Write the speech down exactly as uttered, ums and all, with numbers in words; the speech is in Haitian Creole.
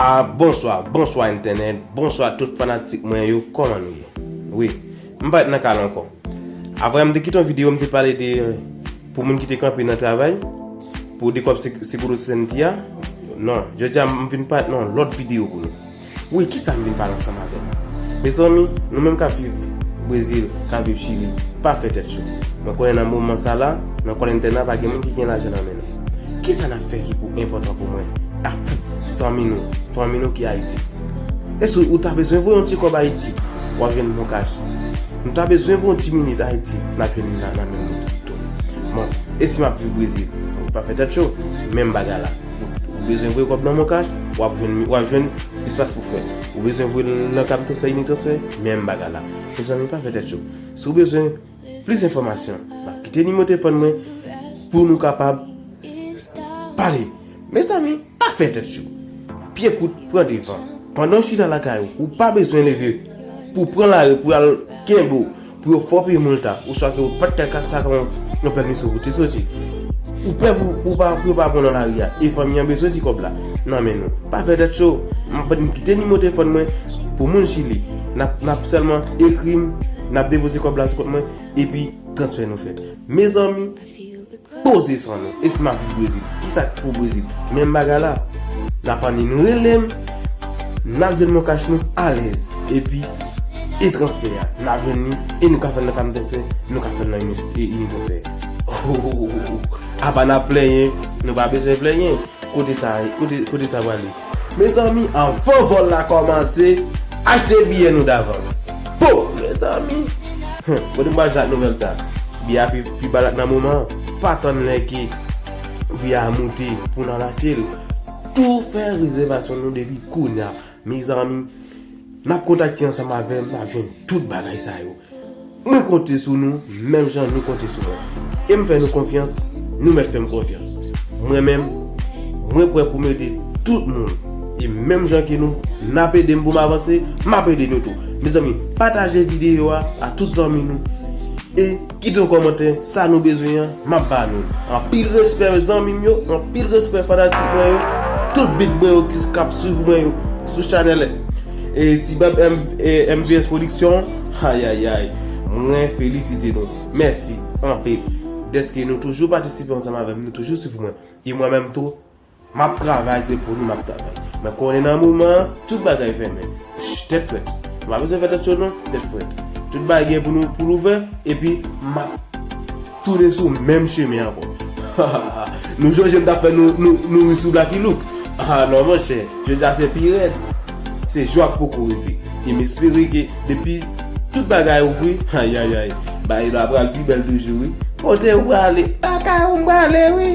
Ah, bonswa, bonswa entènèt, bonswa tout fanatik mwen yo, kòman nou ye? Wi, m parèt nan kal ankò. Avan m te kite yon videyo, m te pale de, pou moun ki te kanpe nan travay, pou de kòb sek-, sekourisite a. Non, jodi a m vin parèt nan lòt videyo pou nou. Wi, kisa m vin pale ansanm avè nou? Mezanmi, nou menm k ap viv Brezil, k ap viv Chili, pa fè tèt cho. Mwen konnen nan moman sa la, nan kòlèn entènèt la, pa gen moun ki gen lajan nan men nou. Kisa n ap fè ki pou enpòtan pou mwen? Ak zanmi nou, fanmi nou ki Ayiti. Èske ou ta bezwen voye yon ti kòb Ayiti? W ap jwenn MonCash. Nou ta bezwen voye yon ti minit Ayiti, n ap jwenn nan, nan men nou tou. Bon, e si m ap viv Brezil? Pa fè tèt cho, menm bagay la. Ou, ou bezwen voye kòb nan MonCash, w ap jwenn, w ap jwenn espas pou fè. Ou bezwen voye l nan Cam Transfer, Unitransfer, menm bagay la. Mezanmi, pa fè tèt cho. Si w bezwen plis enfòmasyon, m ap kite nimewo telefòn mwen pou nou kapab pale. Mezanmi, pa fè tèt cho. Pye kout, pran devan. Pandan w chita lakay ou, ou pa bezwen leve pou pran lari, pou al kenbe w, pou yo fè w peye moulta, oswa ke ou pa t ka sa yon, yon pèmisyon pou te soti. Ou pè pou, pou pa, pou yo pa pran nan lari a. E fanmi an bezwen ti kòb la nan men nou. Pa fè tèt cho. M ap kite nimewo telefòn mwen pou moun Chili. N ap, n ap sèlman ekri m, n ap depoze kòb la sou kont mwen, epi transfè nou fèt. Mezanmi, poze san nou. E si m ap viv Brezil? Kisa k pou Brezil? Menm bagay la. N ap anni nou rele m, n ap jwenn MonCash nou alèz. Epi, e transfè a, n ap jwenn li, e nou ka fè l nan Cam Transfer, nou ka fè l nan Uni-, e Unitransfer. Apa n ap plenyen, nou pa bezwen plenyen. Kote sa, kote, kote sa prale? Mezanmi, anvan vòl la kòmanse, achte biyè nou davans. Po, mezanmi. Kote m pral jwenn ak nouvèl sa? Biyè a pi, pi ba l nan moman an. Pa tann lè ke biyè a moute pou n al achte l. Tou fè rezèvasyon nou depi kounye a. Mezanmi, n ap kontakte ansanm avè m, n ap jwenn tout bagay sa yo. Mwen konte sou nou, menm jan nou konte sou mwen. E m fè nou konfyans, nou mèt fè m konfyans. Mwen menm, mwen prè pou m ede tout moun. E menm jan ke nou, n ap ede m pou m avanse, m ap ede nou tou. Mezanmi, pataje videyo a a tout zanmi nou. E kite yon kòmantè, sa nou bezwen an, m ap ba nou l. Anpil respè zanmi m yo, anpil respè fanatik mwen yo, tout bit mwen yo ki k ap swiv mwen yo sou chanèl e Tibab M-, e M V S Production. Ayayay, mwen felisite nou. Mèsi anpil dèske nou toujou patisipe ansanm avè m, nou toujou swiv mwen. E mwen menm tou, m ap travay, se pou nou m ap travay. Men konnen nan moman an, tout bagay fèmen. Ch, tèt frèt. Nou pa bezwen fè tèt cho non, tèt frèt. Tout bagay gen pou nou, pou l ouvè, epi m ap tounen sou menm chemen ankò. Nou sonje m t ap fè nou, nou, nou ri sou Blacky Look? Ah non, monchè, jodi a se pi rèd. Se jou a k poko rive. E m espere ke depi tout bagay ouvri, ayayay, bagay la pral pi bèl toujou, wi. Kote ou prale? Lakay ou m prale, wi.